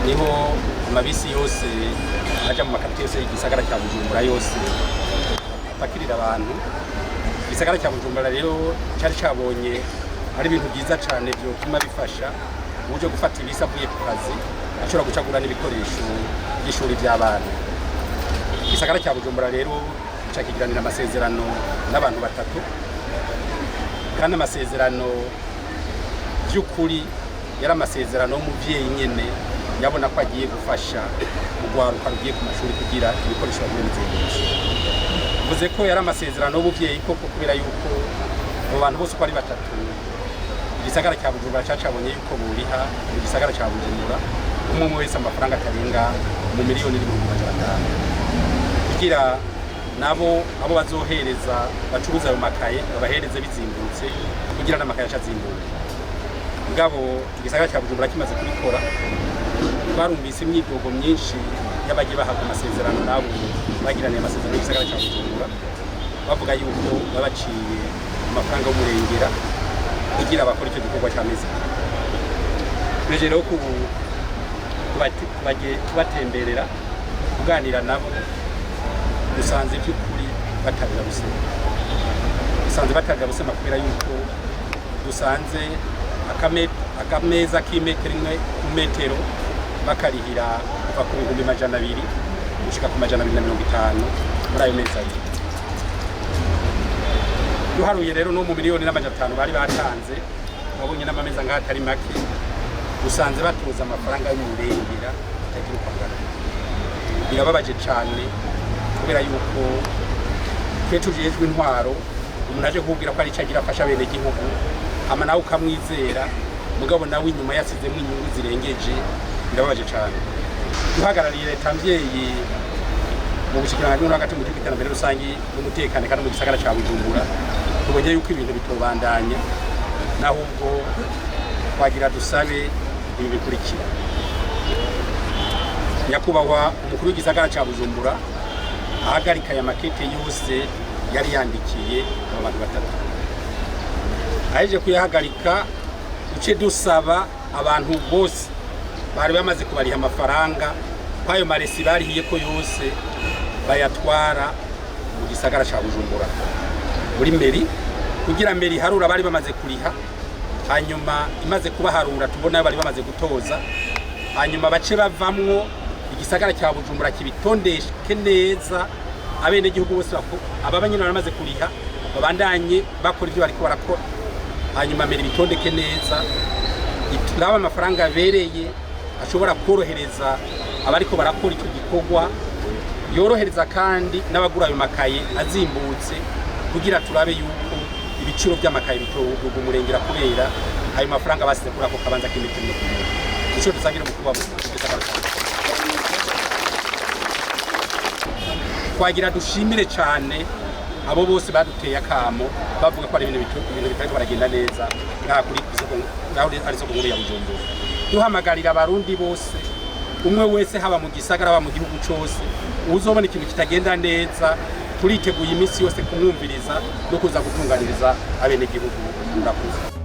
Niho amabisi yose aja mu makaritiye yose y'igisagara cya Bujumbura yose apakirira abantu. Igisagara cya Bujumbura rero cyari cyabonye ari ibintu byiza cyane byotuma bifasha uburyo gufata ibisi avuye ku kazi ashobora gucagura n'ibikoresho by'ishuri by'abana. Igisagara cya Bujumbura rero cakigiranira amasezerano n'abantu batatu, kandi amasezerano by'ukuri yari amasezerano y'umuvyeyi nyene yabona ko agiye gufasha urwaruka rugiye ku mashuri kugira ibikoresho bagure bizimbutse. Mvuze ko yari amasezerano y'umuvyeyi koko, kubera yuko abo bantu bose uko ari batatu, igisagara cya Bujumbura cacabonye yuko buriha mu gisagara cya Bujumbura umwe umwe wese amafaranga atarenga mu 1,500,000, kugira nabo abo bazohereza bacuruza ayo makaye babahereze bizimbutse, kugira n'amakaye aca azimbuka. Mugabo igisagara cya Bujumbura kimaze kubikora, twarumvise imyidogo myinshi y'abagiye bahabwa amasezerano nabo bagiraniye amasezerano y'igisagara cya Bujumbura, bavuga yuko babaciye amafaranga y'umurengera kugira bakore icyo gikorwa cy'amezi. Tureje rero kubatemberera, kuganira nabo, dusanze by'ukuri batarira busema. Dusanze batarira busema kubera yuko dusanze akameza k'imetero imwe ku metero bakarihira kuva ku 200,000 gushika ku 250 muri ayo mezi abiri. Duharuye rero no mu 1,500,000 bari batanze, wabonye n'amameza ngaho atari make, usanze batoza amafaranga y'umurengera atagira uko angana. Birababaje cyane, kubera yuko twe tujejwe intwaro, umuntu aje kukubwira ko ari icyo agira afasha bene gihugu, hama nawe ukamwizera, mugabo nawe inyuma yasizemo inyungu zirengeje, birababaje cyane. Duhagarariye leta mvyeyi mu bushikiranganji bwo hagati mu gihugu, iterambere rusangi n'umutekano, kandi mu gisagara ca Bujumbura, tubonye yuko ibintu bitobandanya, naho ubwo twagira dusabe ibi bikurikira: nyakubahwa umukuru w'igisagara ca Bujumbura ahagarika aya makete yose yari yandikiye aba bantu batatu. Aheje kuyahagarika, duce dusaba abantu bose bari bamaze kubariha amafaranga kwayo maresi barihiye ko yose bayatwara mu gisagara ca Bujumbura muri mairie, kugira mairie harura bari bamaze kuriha. Hanyuma imaze kubaharura, tubona bari bamaze gutoza, hanyuma bace bavamwo, igisagara cya Bujumbura kibitondeke neza, abenegihugu bose ababa nyine baramaze kuriha babandanye bakora ibyo bariko barakora. Hanyuma mairie bitondeke neza, iturabe amafaranga abereye ashobora korohereza abariko barakora icyo gikorwa, yorohereza kandi n'abagura ayo makaye azimbutse, kugira turabe yuko ibiciro by'amakaye bitoduga umurengera kubera ayo mafaranga basize kuri ako kabanza k'imetero 1. Ico dusangira mu kuba. Twagira dushimire cyane abo bose baduteye akamo bavuga ko ari ibintu bitariko baragenda neza ngaha kuri isoko, ngaho ari isoko nkuru ya Bujumbura. Duhamagarira abarundi bose, umwe wese, haba mu gisagara, haba mu gihugu cose, uzobona ikintu kitagenda neza, turiteguye iminsi yose kumwumviriza no kuza gutunganiriza abenegihugu. Murakoze.